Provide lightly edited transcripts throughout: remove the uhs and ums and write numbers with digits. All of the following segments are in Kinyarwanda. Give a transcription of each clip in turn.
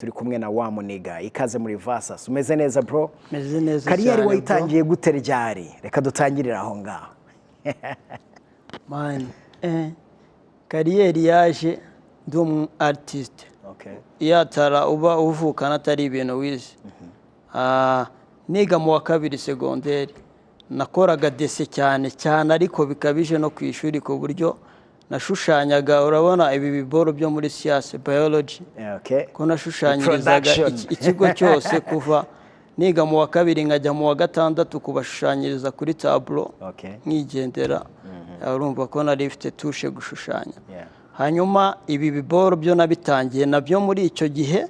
Turi kumwe na wa muniga. Ikaze muri Versus. Umeze neza, bro? Meze neza Career cyane, bro. wayitangiye gute, ryari? Reka dutangirire aho ngaho. Man, career yaje ndi umu artiste. Iyo atara uba uvukana, atari ibintu wize. Niga mu wa kabiri segonderi nakoraga dessin cyane cyane, ariko bikabije no ku ishuri, ku buryo nashushanyaga, urabona ibi biboro byo muri science biology, ko nashushanyirizaga Production. ikigo cyose kuva niga mu wa kabiri nkajya mu wa gatandatu, kubashushanyiriza kuri tableau nkigendera. Urumva ko nari mfite touche gushushanya. Hanyuma ibi biboro byo nabitangiye nabyo muri icyo gihe.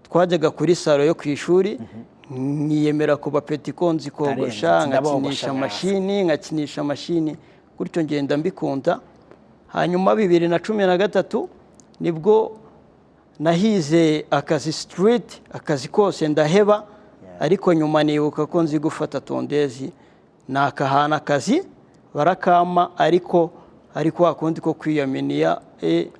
Twajyaga kuri salon yo ku ishuri, nkiyemera ku bapeti ko nzi kogosha, Ndarenze, ndabogosha nkakinisha nkaza. mashini, nkakinisha mashini gutyo, ngenda mbikunda. Hanyuma 2013 nibwo nahize akazi street, akazi kose ndaheba, ariko nyuma nibuka ko nzi gufata tondeuse, nakahana akazi barakama, ariko kwa kundi ko kwiyaminiya,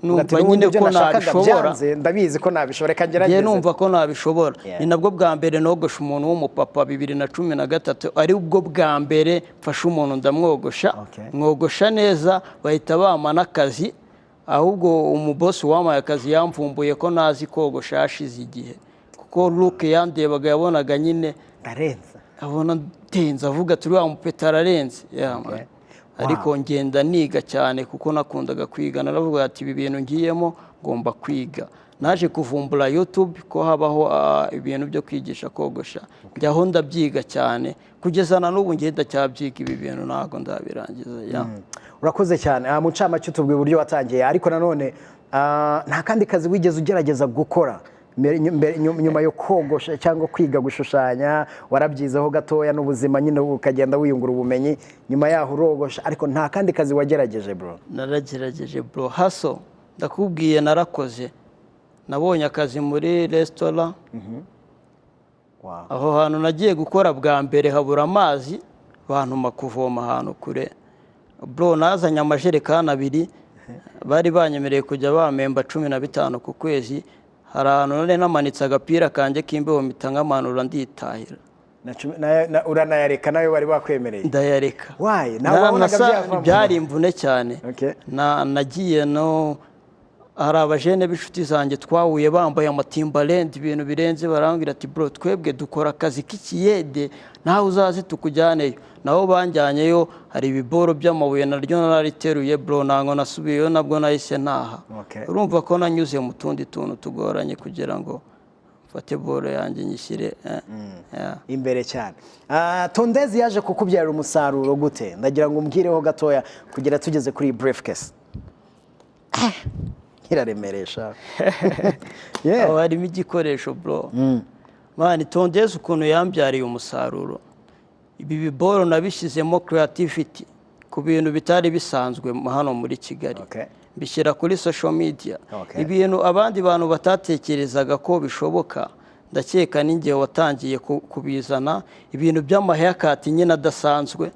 numva nyine ko nabishobora. Byanze, ndabizi ko nabishobora, reka Njye ngerageze. numva ko nabishobora. Ni nabwo bwa mbere nogosha umuntu w'umupapa, 2013, ari bwo bwa mbere mfashe umuntu ndamwogosha, mwogosha neza, bahita bampa n'akazi. Ahubwo umubosi wampaye akazi yamvumbuye ko nazi kogosha hashize igihe, kuko look yandebaga yabonaga nyine Ndarenze. abona ndenze, avuga turi wa mupeta ararenze. Yeah, man. Ariko ngenda niga cyane kuko nakundaga kwiga. Naravuga ati ibi bintu ngiyemo ngomba kwiga. Naje kuvumbura YouTube ko habaho ibintu byo kwigisha kogosha, njyaho ndabyiga cyane, kugeza na n'ubu ngenda cyabyiga. Ibi bintu ntabwo ndabirangiza, yeah. Urakoze cyane. Mu ncamake utubwiye uburyo watangiye, ariko nanone nta kandi kazi wigeze ugerageza gukora nyuma yo kogosha cyangwa kwiga gushushanya? Warabyizeho gatoya n'ubuzima nyine, ukagenda wiyungura ubumenyi, nyuma yaho urogosha, ariko nta kandi kazi wagerageje, bro? Naragerageje, bro. Hustle, ndakubwiye, narakoze, nabonye akazi muri resitora. Aho hantu nagiye gukora bwa mbere habura amazi, bantuma kuvoma ahantu kure. Bro, nazanye amajerekani abiri, bari banyemereye kujya bampemba 15 ku kwezi. Hari ahantu nari namanitse agapira kanjye k'imbeho, mpita nkamanura nditahira. Uranayareka nayo bari bakwemereye? Ndayareka. Why? Nawe wabonaga byavamo? Byari imvune cyane. Nagiye no hari abajene b'inshuti zanjye twahuye bambaye amaTimberland, ibintu birenze, barambwira ati bro, twebwe dukora akazi k'ikiyede, nawe uzaze tukujyaneyo. Nabo banjyanyeyo, hari ibiboro by'amabuye naryo narariteruye, bro, ntabwo nasubiyeyo, nabwo nahise ntaha. Urumva ko nanyuze mu tundi tuntu tugoranye kugira ngo mfate boro yanjye nyishyire, yeah. Imbere cyane. Tondeuse yaje kukubyarira umusaruro gute? Ndagira ngo umbwireho gatoya kugera tugeze kuri iyi briefcase iraremeresha. Yeah. Aho harimo igikoresho, bro. Man, tondeuse ukuntu yambyariye umusaruro, ibi biboro nabishyizemo creativity ku bintu bitari bisanzwe hano muri Kigali, mbishyira kuri social media, ibintu abandi bantu batatekerezaga ko bishoboka. Ndakeka n'ingihe watangiye kubizana, ibintu by'amahaircut nyine adasanzwe,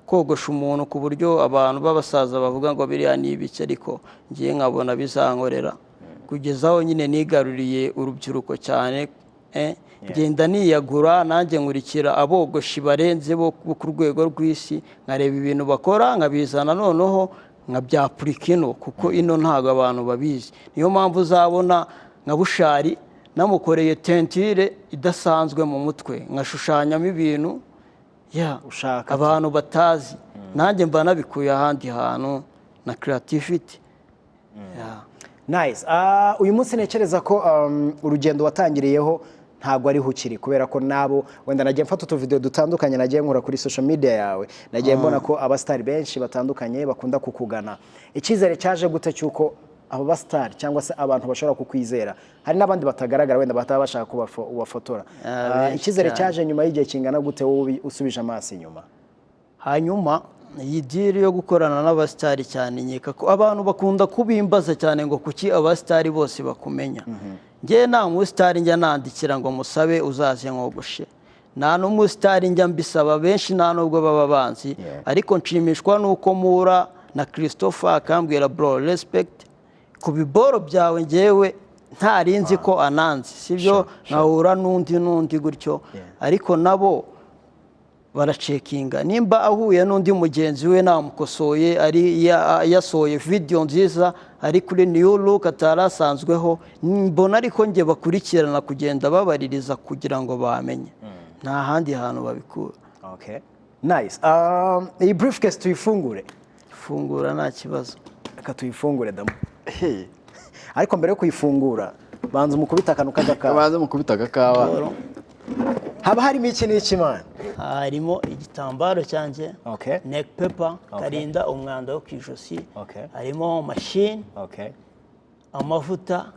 kogosha umuntu ku buryo abantu b'abasaza bavuga ngo biriya ni ibiki, ariko ngiye nkabona bizankorera, kugeza aho nyine nigaruriye urubyiruko cyane, ngenda niyagura, nanjye nkurikira abogoshi barenze bo ku rwego rw'isi, nkareba ibintu bakora nkabizana, noneho nkabyapurika ino, kuko ino ntabwo abantu babizi. Niyo mpamvu uzabona nka Bushali namukoreye teinture idasanzwe mu mutwe, nkashushanyamo ibintu ya Ushaka. abantu batazi, nanjye mba nabikuye ahandi hantu na creativity. Yeah. Nice. Uyu munsi ntekereza ko urugendo watangiriyeho ntabwo ariho ukiri, kubera ko nabo wenda nagiye mfata utuvideo dutandukanye nagiye nkura kuri social media yawe, nagiye mbona ko abasitari benshi batandukanye bakunda kukugana. Icyizere cyaje gute cy'uko abo basitari cyangwa se abantu bashobora kukwizera, hari n'abandi batagaragara wenda bataba bashaka ko ubafotora? Benshi Icyizere cyane. cyaje nyuma y'igihe kingana gute, wowe usubije amaso inyuma? Hanyuma iyi deal yo gukorana n'abasitari cyane, nkeka ko abantu bakunda kubimbaza cyane ngo kuki abasitari bose bakumenya. Njye nta musitari njya nandikira ngo musabe uzaze nkogoshe, nta n'umusitari njya mbisaba, benshi nta nubwo baba banzi. Ariko nshimishwa n'uko mpura na Christopher akambwira bro, respect ku biboro byawe, ngewe Ntari nzi ko ananzi, sibyo? Nkahura n'undi n'undi gutyo, ariko nabo baracheckinga nimba ahuye n'undi mugenzi we namukosoye, ari yasohoye video nziza, ari kuri new look atari asanzweho mbona, ariko njye bakurikirana kugenda babaririza kugira ngo bamenye. Nta handi hantu babikura. Okay, nice. Iyi briefcase tuyifungure? Fungura, nta kibazo. Reka tuyifungure damu. Ariko mbere yo kuyifungura, banza umukubita akantu k'agakawa. Kabanza mukubita agakawa. Haba harimo iki n'iki, man? Harimo igitambaro cyanjye, neck paper karinda umwanda wo ku ijosi, harimo machine, amavuta,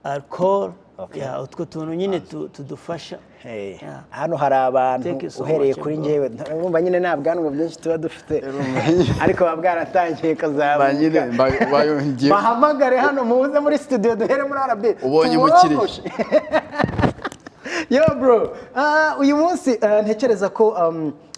alcohol. Yeah, utwo tuntu nyine tudufasha. Hey, Yeah. hano hari abantu Thank you so uhereye much, kuri bro. njyewe, urumva nyine nta bwanwa bwinshi tuba dufite, ariko buba bwaratangiye Ba nyine kuzamuka. Bayongeye. Bahamagare hano, muze muri studio, duhere muri RB. Ubonye umukiriya. Tubogoshe. Yo bro, uyu munsi ntekereza ko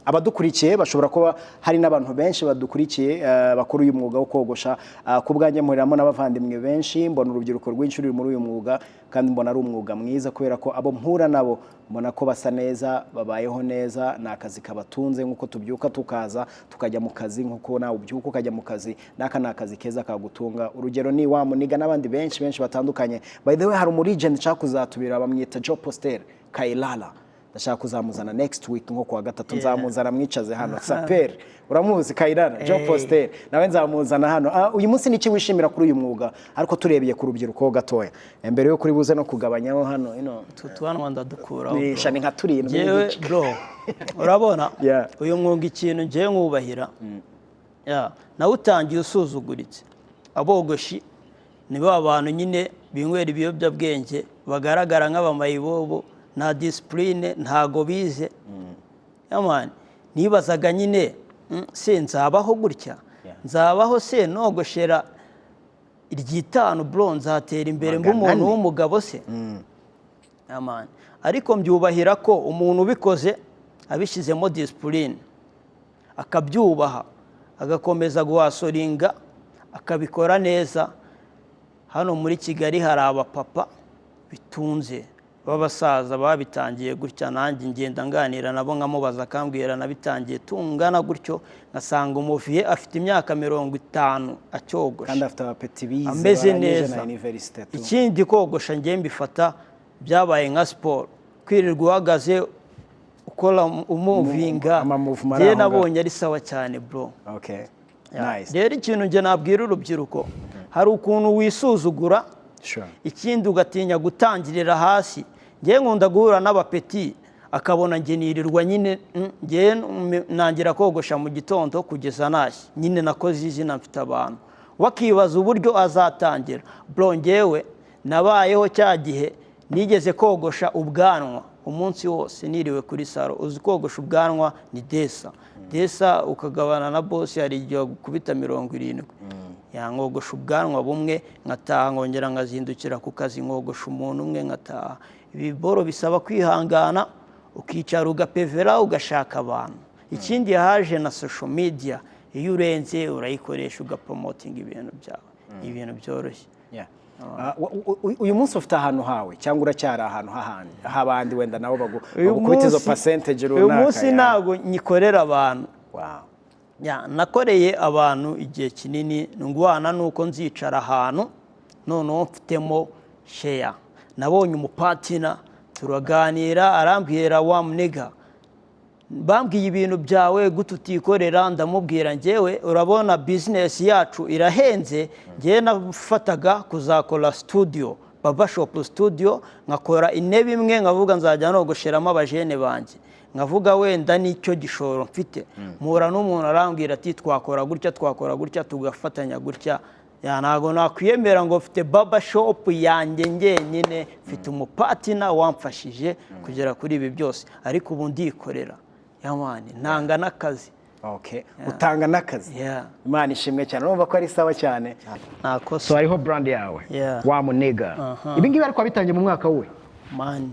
abadukurikiye bashobora kuba hari n'abantu benshi badukurikiye bakora uyu mwuga wo kogosha. Ku bwanjye mpuriramo n'abavandimwe benshi, mbona urubyiruko rwinshi ruri muri uyu mwuga, kandi mbona ari umwuga mwiza kubera ko abo mpura nabo mbona ko basa neza, babayeho neza. Ni akazi kabatunze nk'uko tubyuka tukaza tukajya mu kazi, nk'uko nawe ubyuka ukajya mu kazi. N'aka ni akazi keza kagutunga. Urugero ni wa muniga n'abandi benshi benshi batandukanye. By the way, hari umulegend nshaka kuzatubira, bamwita Joe Poster Kailala. Ndashaka kuzamuzana next week nko kuwa gatatu. Nzamuzana mwicaze hano. Saper uramuzi, Kairara Joe Poster, nawe nzamuzana hano. Uyu munsi niki wishimira kuri uyu mwuga, ariko turebeye ku rubyiruko gatoya? Mbere yo kuri buze no kugabanyaho hano ino. Utu twanwa ndadukuraho, Ni bro. shani nka turindwi Njyewe, n'igice. bro, urabona uyu mwuga, ikintu ngewe mwubahira, yeah, nawe utangiye usuzuguritse. Abogoshi ni ba bantu nyine binywera ibiyobyabwenge, bagaragara nk'abamayibobo, nta discipline, ntago bize. Yeah, man, nibazaga nyine, se nzabaho gutya? Nzabaho se nogoshera iryitanu, bro? Nzatera imbere mbe Magana umuntu ane. w'umugabo se? Yeah, man. Ariko mbyubahira ko umuntu ubikoze abishyizemo discipline, akabyubaha, agakomeza guhustlinga, akabikora neza. Hano muri Kigali hari abapapa bitunze b'abasaza babitangiye gutya. Nanjye ngenda nganira nabo, nkamubaza, akambwira nabitangiye tungana gutyo, ngasanga umuvieux afite imyaka 50 acyogosha. Kandi afite abapeti bize, Ameze barangije neza. na université tu. Ikindi, kogosha njye mbifata byabaye nka siporo, kwirirwa uhagaze ukora umovinga. Ama movement ari Njye aho ngaho. nabonye ari sawa cyane, bro. Okay, nice. Rero ikintu njye nabwira urubyiruko, hari ukuntu wisuzugura, ikindi ugatinya gutangirira hasi. Njye nkunda guhura n'abapeti, akabona njye nirirwa nyine, njye nangira kogosha mu gitondo kugeza ntashye. Nyine nakoze izina, mfite abantu, bakibaza uburyo azatangira. Bro, njyewe nabayeho cya gihe nigeze kogosha ubwanwa umunsi wose niriwe kuri salon. Uzi kogosha ubwanwa ni desa desa, ukagabana na boss, hari igihe bagukubita 70. Yankogosha ubwanwa bumwe nkataha, nkongera nkazindukira ku kazi, nkogosha umuntu umwe nkataha. Ibi boro bisaba kwihangana, ukicara, ugapevera, ugashaka abantu. Ikindi, haje na social media, iyo urenze urayikoresha ugapromotinga ibintu byawe. Ni ibintu byoroshye. Yeah. Uyu munsi ufite ahantu hawe cyangwa uracyari ahantu hahandi h'abandi, wenda nabo Uyu bagukubita izo percentage uyu runaka? munsi ntabwo nyikorera abantu. Ya, nakoreye abantu igihe kinini, ndwana nuko nzicara ahantu noneho mfitemo share. Nabonye umupartner, turaganira, arambwira: "Wa muniga, bambwiye ibintu byawe, gute utikorera?" Ndamubwira: "Njyewe urabona business yacu irahenze." Njyewe nafataga kuzakora studio, barbershop studio, nkakora intebe imwe, nkavuga nzajya nogosheramo abajene banjye, nkavuga wenda nicyo gishoro mfite. Mpura n'umuntu, arambwira ati: "Twakora gutya, twakora gutya, tugafatanya gutya." Ya, ntabwo nakwiyemera ngo mfite barbershop yanjye njyenyine. Mfite umupartner wamfashije kugera kuri ibi byose, ariko ubu ndikorera. Yeah man, ntanga n'akazi. Okay. Utanga n'akazi. Yeah. Imana ishimwe cyane, urumva ko ari sawa cyane. Nta kosa. So hariho brand yawe, wa muniga. Ibi ngibi ariko wabitangiye mu mwaka we? Man,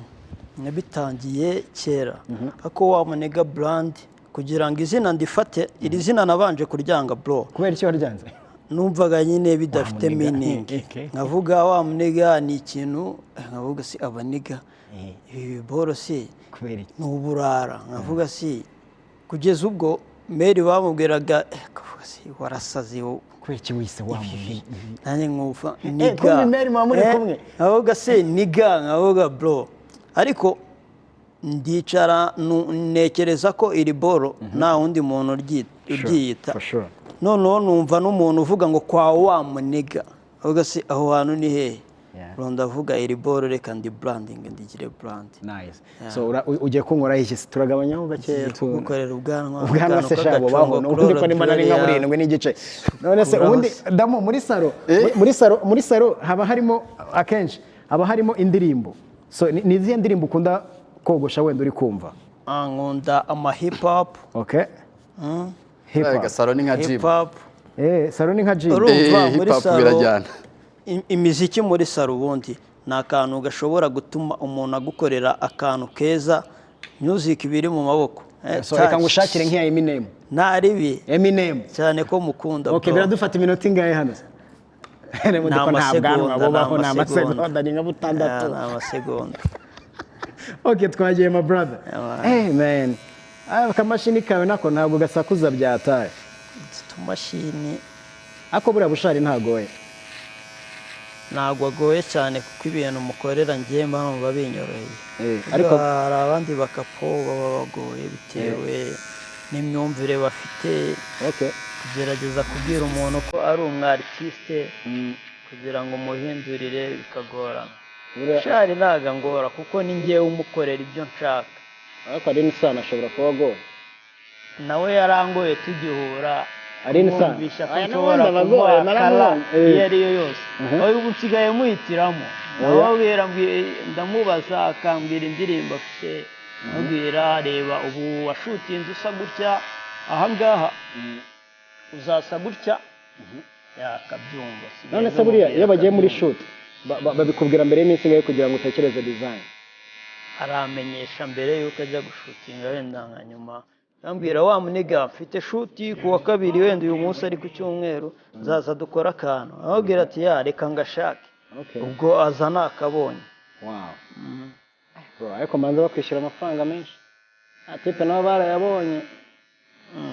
nabitangiye kera, ariko wa muniga brand, kugira ngo izina ndifate, iri zina nabanje kuryanga, bro. Kubera icyo waryanze? Numvaga nyine bidafite meaning. Nkavuga wa muniga ni ikintu, nkavuga si abaniga ibi biboro si ni uburara, nkavuga si kugeza ubwo Mary bamubwiraga kavuga si warasaze kweki wise wa muniga, nanjye nkumva niga Mary muri kumwe, nkavuga si niga, nkavuga bro. Ariko ndicara ntekereza ko iri boro nta wundi muntu uryiyita. Noneho numva n'umuntu uvuga ngo kwa wa muniga, avuga si aho hantu ni hehe? Ndavuga iri boro reka ndi branding, ndigire brand. Nice. So ugiye kunkora iki? Turagabanyaho gakeya, tugukorera ubwanwa. Ubwanwa se shabo baho n'ubundi ko nimba nari nka 7.5. None se ubundi damo muri saro, muri saro haba harimo akenshi haba harimo indirimbo. So ni izihe ndirimbo ukunda kogosha wenda uri kumva? Nkunda ama hip hop. Okay. Hip hop. Saro ni nka gym. Hip hop. Saro ni nka gym. Hip hop birajyana. Imiziki muri saro ubundi ni akantu gashobora gutuma umuntu agukorera akantu keza, music biri mu maboko. So reka ngushakire nk'iya Eminem. Nta ribi. Eminem. Cyane ko mukunda. Okay, biradufata iminota ingahe hano? Ni amasegonda, ni nka butandatu. Ni amasegonda. Okay, twagiye my brother. Hey man. Akamashini kawe nako ntabwo gasakuza byataye. Utumashini. Ako buriya bushari ntagoye. Ntabwo agoye cyane kuko ibintu mukorera ngiye mba binyoroheye. Ariko hari abandi bakapo baba bagoye bitewe n'imyumvire bafite. Okay. Kugerageza kubwira umuntu ko ari umwartiste kugira ngo umuhindurire bikagorana. Bushari ntago ngora kuko ni ngewe umukorera ibyo nshaka. Ariko Alyn Sano ashobora kuba agoye. Nawe yarangoye tugihura. Alyn Sano nshobora kumuha kala iyo ariyo yose. Ubu nsigaye muhitiramo. Ndamubaza akambwira indirimbo afite, amubwira reba ubu washutinze usa gutya, aha ngaha uzasa gutya, yakabyumva. None se buriya iyo bagiye muri shoot babikubwira mbere y'iminsi ingahe kugira ngo utekereze design? Aramenyesha mbere yuko ajya gushutinga wenda nka nyuma ambwira wa muniga mfite shuti ku wa kabiri wenda uyu munsi ari ku cyumweru nzaza dukora akantu, ababwira ati ya reka ngashake. Ubwo aza nakabonye. Wow. Bro, ariko manza bakwishyura amafaranga menshi. Atipe nabo barayabonye.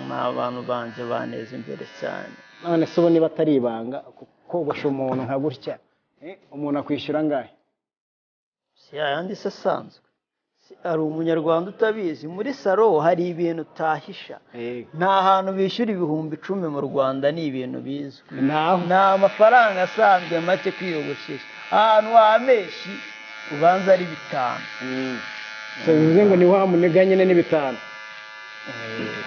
Ni abantu banje baneza imbere cyane. None se ubu niba atari ibanga kogosha umuntu nka gutya, umuntu akwishyura angahe? Si yayandi se asanzwe. Ari umunyarwanda utabizi, muri saro hari ibintu utahisha. Nta hantu bishyura 10,000 mu Rwanda, ni ibintu bizwi. Ni amafaranga asanzwe make kwiyogoshesha. Ahantu hameshi ubanza ari 5. So bivuze ngo ni wa muniga nyine ni 5.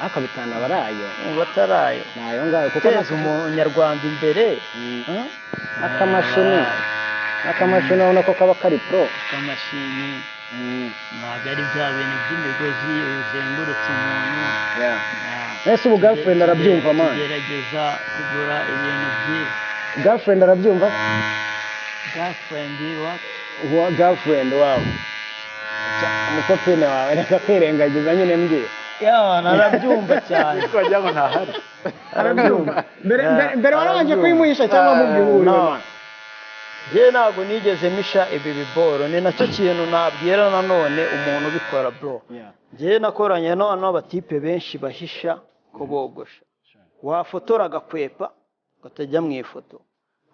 Aka 5 abarayo. Batarayo. Nayo ngayo kuko teza umunyarwanda imbere. Akamashini ubona ko kaba kari pro. Akamashini. Ntabwo ari bya bintu by'imigozi uzengurutse umuntu. Ese ubu girlfriend arabyumva man? Gerageza kugura ibintu byiza. Girlfriend arabyumva? Girlfriend what? Wa girlfriend wawe. Umukopine wawe reka kwirengagiza nyine mbwiye. Ya narabyumva cyane. Ariko wagira ngo ntahari. Arabyumva. Mbere warabanje kuyimuhisha cyangwa mubwihurire man? Njye ntabwo nigeze misha ibi biboro, ni nacyo kintu nabwira nanone umuntu ubikora bro. Njye nakoranye n'abatipe benshi bahisha ko bogosha. Wafotora agakwepa ukatajya mu ifoto.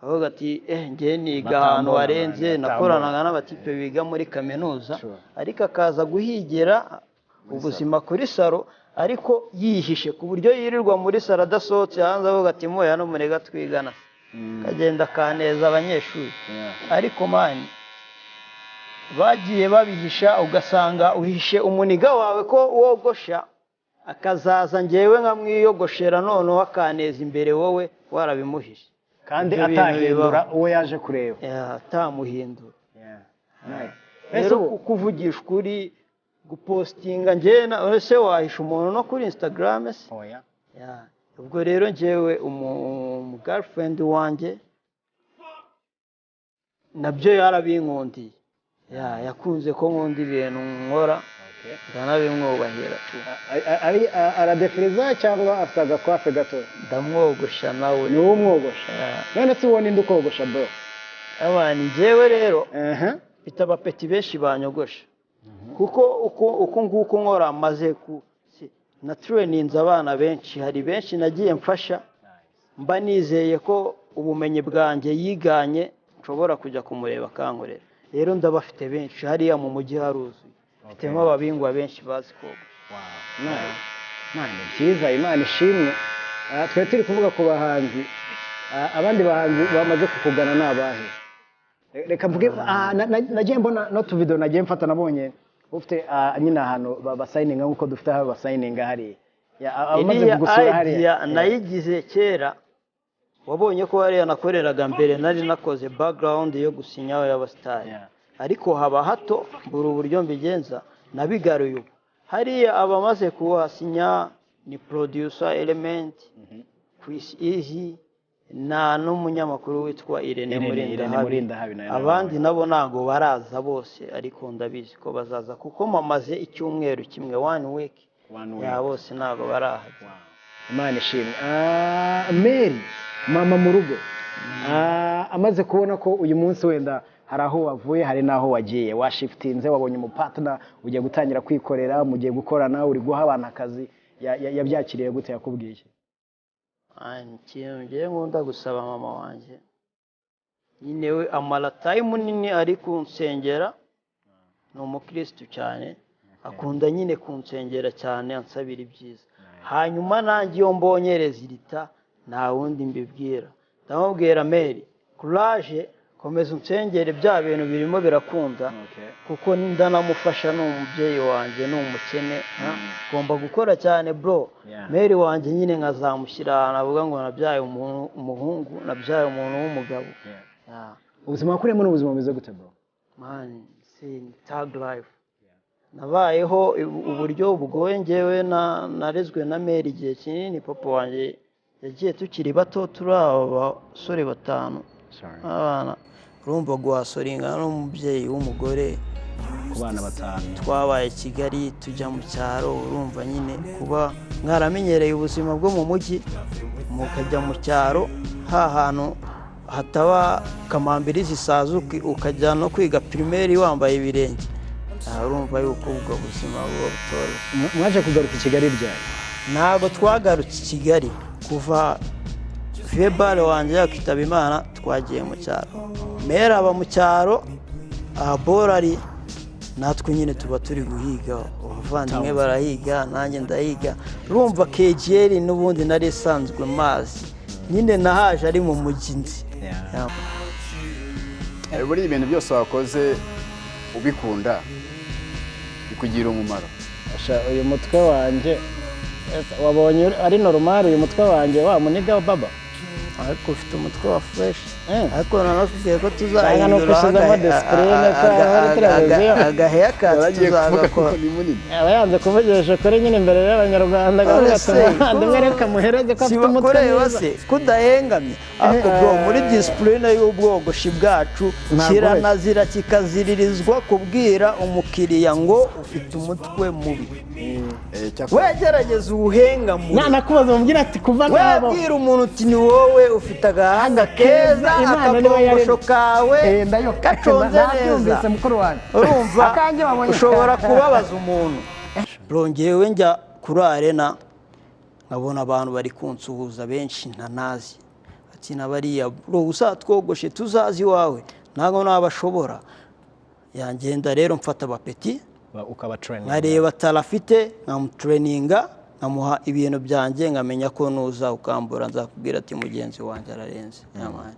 Avuga ati njye niga ahantu warenze, nakoranaga n'abatipe biga muri kaminuza, ariko akaza guhigira ubuzima kuri saro ariko yihishe ku buryo yirirwa muri saro adasohotse hanze, avuga ati moya no murega twigana. Kagenda kaneza abanyeshuri. Ariko mani bagiye babihisha, ugasanga uhishe umuniga wawe ko wogosha, akazaza ngewe nkamwiyogoshera noneho akaneza imbere wowe warabimuhishe. Kandi atahindura uwo yaje kureba. Atamuhindura. Rero kuvugisha ukuri, gupostinga ngewe ese wahisha umuntu no kuri Instagram se? Oya. Ubwo rero njyewe umu girlfriend wanjye nabyo yarabinkundiye. Yakunze ko nkunda ibintu nkora. Ndanabimwubahira tu. Ari aradefiriza cyangwa afite agakwafe gato? Ndamwogosha nawe. Ni wowe umwogosha? Yeah. None se ubona indi ukogosha, bro? Abantu, njyewe rero mfite abapeti benshi banyogosha, kuko uko nguko nkora maze ku na-traininze abana benshi. Hari benshi nagiye mfasha, mba nizeye ko ubumenyi bwanjye yiganye nshobora kujya kumureba akankorera. Rero ndabafite benshi hariya mu mujyi, haruzuye, mfitemo ababingwa benshi bazi koga. Nice. Imana ni byiza, Imana ishimwe. Twari turi kuvuga ku bahanzi. Abandi bahanzi bamaze kukugana ni abahe? Reka mvuge, nagiye mbona no tuvideo nagiye mfata, nabonye ufite nyine ahantu basayininga nk'uko dufite aho basayininga hariya. Abamaze Iriya kugusura hariya. idea nayigize kera. Wabonye ko hariya nakoreraga mbere nari nakoze background yo gusinyaho y'abasitari, ariko haba hato, mbura uburyo mbigenza. Nabigaruye ubu. Hariya abamaze kuhasinya ni producer Element, Chris Easy na n'umunyamakuru witwa Irene. Irene, Irene Murindahabi. Murindahabi nawe. Abandi nabo ntabwo baraza bose, ariko ndabizi ko bazaza kuko mamaze icyumweru kimwe, one week. One week. Ya, bose ntabwo barahajya. Imana ishimwe. Mary, mama mu rugo, amaze kubona ko uyu munsi wenda hari aho wavuye, hari n'aho wagiye, washifitinze, wabonye umupartner, ugiye gutangira kwikorera, mugiye gukorana, uri guha abantu akazi, yabyakiriye gute? Yakubwiye iki? Ikintu ngiye nkunda gusaba mama wanjye nyine, we amara time nini ari kunsengera. Ni umukirisitu cyane, akunda nyine kunsengera cyane, ansabira ibyiza. Hanyuma nanjye iyo mbonye résultat, nta wundi mbibwira, ndamubwira: "Mary, courage, komeza unsengere, bya bintu birimo birakunda." Kuko ndanamufasha, ni umubyeyi wanjye, ni umukene, ngomba gukora cyane, bro. Mary wanjye nyine nkazamushyira ahantu avuga ngo nabyaye umuhungu, nabyaye umuntu w'umugabo. Yeah. Ubuzima wakuriyemo ni ubuzima bumeze gute, bro? Man, si thug life. Nabayeho uburyo bugoye. Njyewe narezwe na mère igihe kinini. Papa wanjye yagiye tukiri bato, turi aba basore batanu abana. Urumva guhasoringa n'umubyeyi w'umugore Ku bana batanu. Twabaye Kigali, tujya mu cyaro. Urumva nyine kuba mwaramenyereye ubuzima bwo mu mujyi, mukajya mu cyaro, ha hantu hataba kamambiri zisaza, ukajya no kwiga primaire wambaye ibirenge. Aha, urumva yuko ubwo buzima buba butoroshye. Mwaje kugaruka i Kigali ryari? Ntabwo twagarutse i Kigali. Kuva vebare wanjye yakitaba Imana, twagiye mu cyaro. Mère aba mu cyaro, aha borari natwe nyine tuba turi guhiga. Abavandimwe barahiga, nanjye ndahiga. Urumva KGL n'ubundi nari isanzwe mazi nyine, nahaje ari mu mujyi nzi. Yeah. Buriya ibintu byose wakoze ubikunda bikugira umumaro. Asha, uyu mutwe wanjye ese wabonye ari normal? Uyu mutwe wanjye wa muniga baba. Ariko ufite umutwe wa fresh. Eh. Ariko nanakubwiye ko Cyangwa nuko tuzahindura ushyizemo discipline cyangwa muri televiziyo. Agahaircut Yaragiye kuvuga tuzagakora. ko ni munini. Aba yanze kuvugisha ukuri nyine imbere y'Abanyarwanda, akavuga ati None se, umuvandimwe reka muhereze ko afite umutwe kureba mwiza. Se kudahengamye? Ariko bro, muri discipline y'ubwogoshi bwacu, Ntabwo kiranazira kikaziririzwa kubwira umukiriya ngo ufite umutwe mubi. Cyakora Wegerageza uwuhengamure. Nanakubaza mubwira ati kuva nabo Webwira umuntu uti ni wowe ufite agahanga keza, Imana niwe akabogosho kawe Eh, ndayo gaconze nabyumvise neza. mukuru wanjye. Urumva Akanjye wabonye. ushobora kubabaza umuntu. Bro, ngewe njya kuri arena nkabona abantu bari kunsuhuza benshi ntanazi, ati na bariya bro uzatwogoshe tuzazi iwawe, ntabwo nabashobora. Yangenda rero mfata abapeti Ukaba training. nkareba tarafite, nkamutraininga, nkamuha ibintu byanjye, nkamenya ko nuza ukambura nzakubwira ati mugenzi wanjye ararenze. Yeah, man.